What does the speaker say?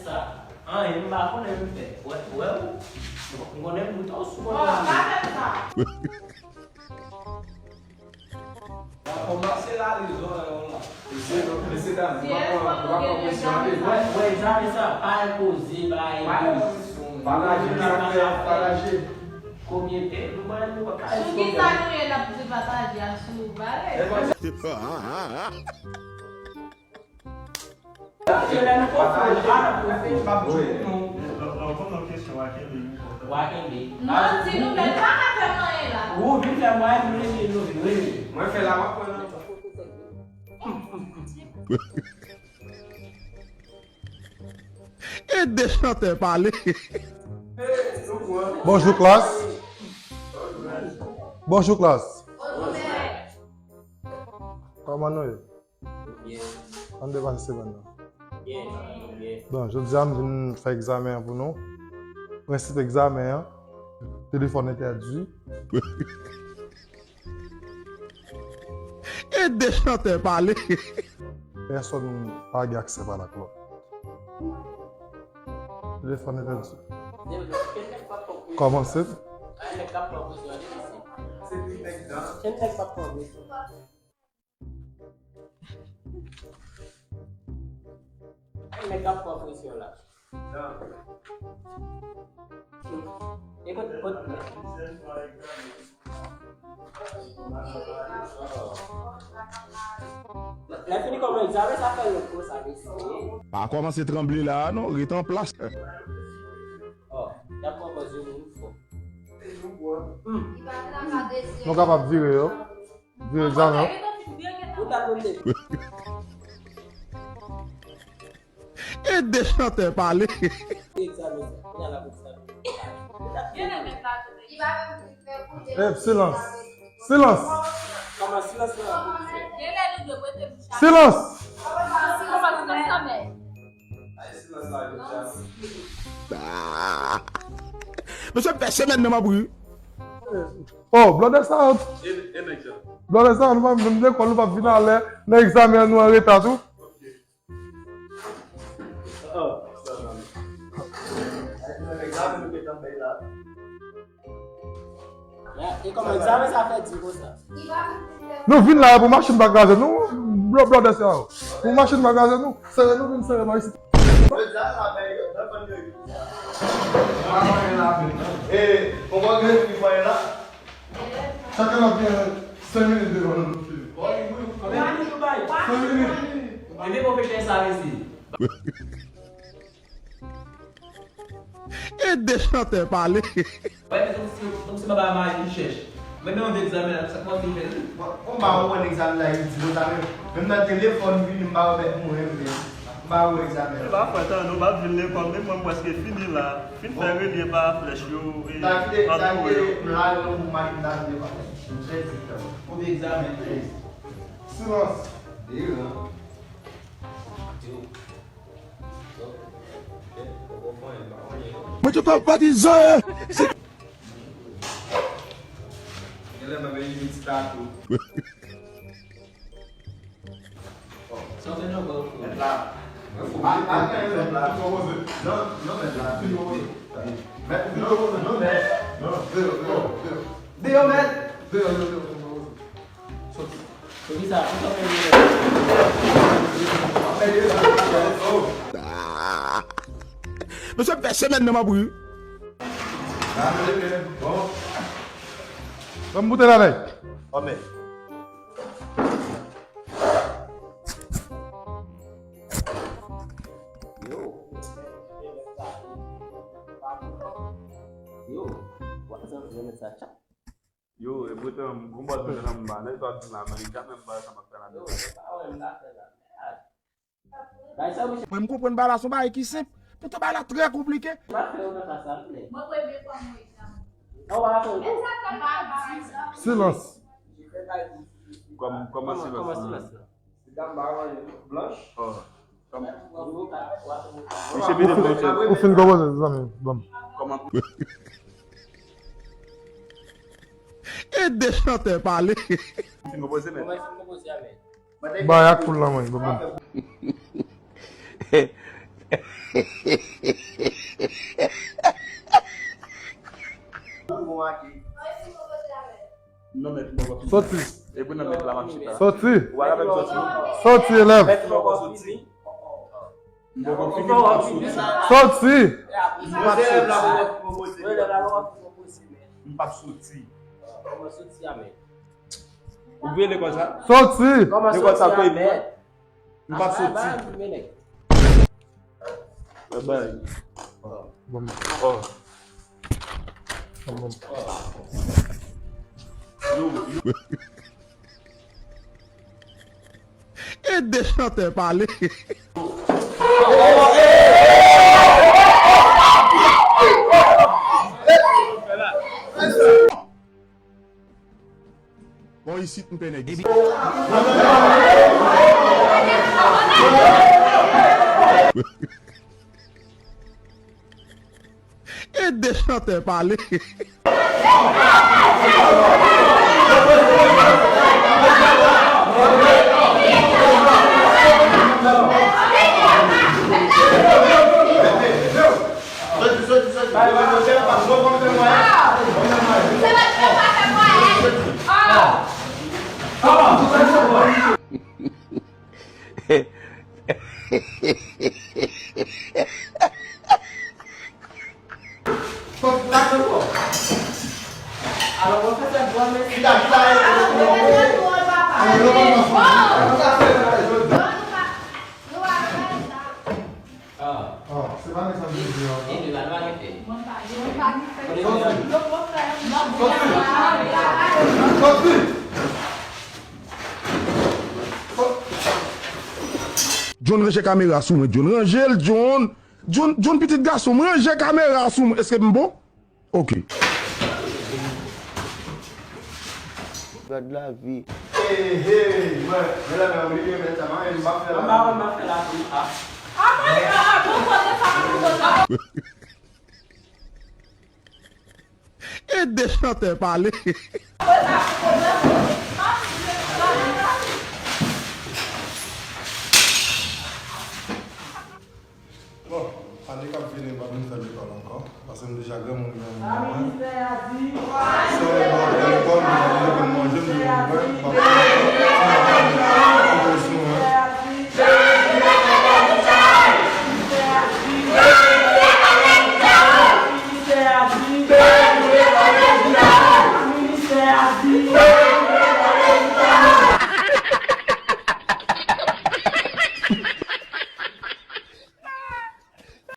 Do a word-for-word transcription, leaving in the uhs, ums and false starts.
Sa, anyen m pa konnen m fè. Wè, wè ou. M konnen m bouton sou mwen. Bon, pa fè sa. Bon, kòmanse la, rezon nan yon la. Mesye, mesye dam, nou pa pran, nou pa pran presyon anpil. Wè, wè, egzamen sa, pa enpoze, pa enpoze. Pataje, sa fè, pataje. Komite, nou pa, nou pa ka. Sou ki sa nou ye n ap di pataje a sou pale? Paske lè nou konfye l, pa nan konfye l, m ap di nou. Lè w konn yon kesyon, w a kenbe l. W a kenbe. Non, di nou, men pa ka fè m anyen la. Ou vin fè m anyen, nou vin, nou vin, wi. Mwen fè la, w ap pran nan. Ede chantè pale. Bonjou klas. Bonjou klas. Kòman nou ye? Ann depase semèn nan. Bon, jodi a m vin fè egzamen an pou nou. Prensip egzamen an, telefòn entèdi. Ede chantè pale. Pèsonn pa gen aksè pale ak lòt. Telefòn entèdi. Kòmanse. Nèg k ap pran presyon la. Nèg k ap pran presyon la. Ekout, ekout. Lè fini kòman egzamen sa fè lòt kou sa mesye. Pa kòmanse tranble la a non, ret an plas. Oh, y ap pran pòz yo moun fò. Nou kapab vire yo. Vire egzamen an. Ede chantè pale. Eh, silans. Silans. Silans. Mesye, fè semèn nan m ap ri. Oh, blòdè sa yo. Blòdè sa yo, nou pa menm lekòl, nou pa vin alè. Nan egzamen an, nou an reta tou. E kòman egzamen sa fè di konsa? Nou vin la pou machin pa kraze nou, blò-, blòdè sa yo. Pou machin pa kraze nou, sere nou vin sere bò isit. Chak elèv gen senk minit devan nou pou fini. Senk minit. Epi pwofesè sa resi. Ede chantè pale. Wè, men kòmsi, kòmsi baba mayi ki chèch. Men nan yon egzamen la, sa kòmanse fè li. Bon, kòm ba ou wè egzamen la, li di konsa, men menm nan telefòn vini, m pa wè bèt mwen, men m pa wè egzamen la. E pa fè tan, nou pa vin lekòl, men mwen, m prèske fini la. Fin fè relye pa flèch yo, e, antoure yo. Konbyen egzamen? Trèz. Mwen te pa patizan. Genlè mwen vin ti tatou. Sa w te nan bò. Mèt la. Mwen fou. Mèt la. Non, non, mèt la. Mèt, non, non, mèt. Non, deyò, deyò, deyò. Deyò, mèt. Deyò, deyò, deyò. Soti. Soti sa, pou sa mwen ye. Mesye, fè semèn nan m ap ri. Bon. Ban m boutèy la, nèg. Kòmè. Yo. Yo. Wap santi yo met sa tchap. Yo, e poutan, m gon bòs mwen nan m ba, nèg sa di la, men li ka menm ba sa m ap fè la. Yo, e pa wè m ka fè la. Mwen, m konprann bagay la, se yon bagay ki senp. Poutan bagay la trè konplike. Silans. Kòman, kòman silans la? Misye mete m nan chèz. Ou fin konpoze, zanmi. Bon. Ede chantè pale. Ou fin konpoze, men. Bay ak poul nan men, bon, bon. Non, mèt, mwen pa fini. Soti. E pou nan mèt la m ap chita. Soti. Ou pa ka fè m soti. Soti, elèv. Mèt, mwen pa soti. M poko fini, m p ap soti. Soti. M p ap soti. M p ap soti. Ou vle lekòl sa? Soti. Lekòl sa kote m p ap soti. Bye bye. Bon. Oh. Bon. Ede chantè pale. Bò isit m pè nèg isit. Ede chantè pale. John, ranje kamera sou mwen, John. Ranje l, John. John, John, pitit gason m, ranje kamera sou mwen. Èske m bon? Ok. Gad lavi. Hey, hey, mwen, mwen la, mwen oblije mèt sa, mwen, m pa fè la. M pa konn, m pa fè la pou a. Ede chantè pale. Bon, ane k ap vini, m p ap vin fè lekòl ankò, paske m deja granmoun, granmoun mwen. Sa w wè, m ap fè lekòl, m ap vin manje, m vin bwè, m ap fè lekòl, m ap fè lekòl.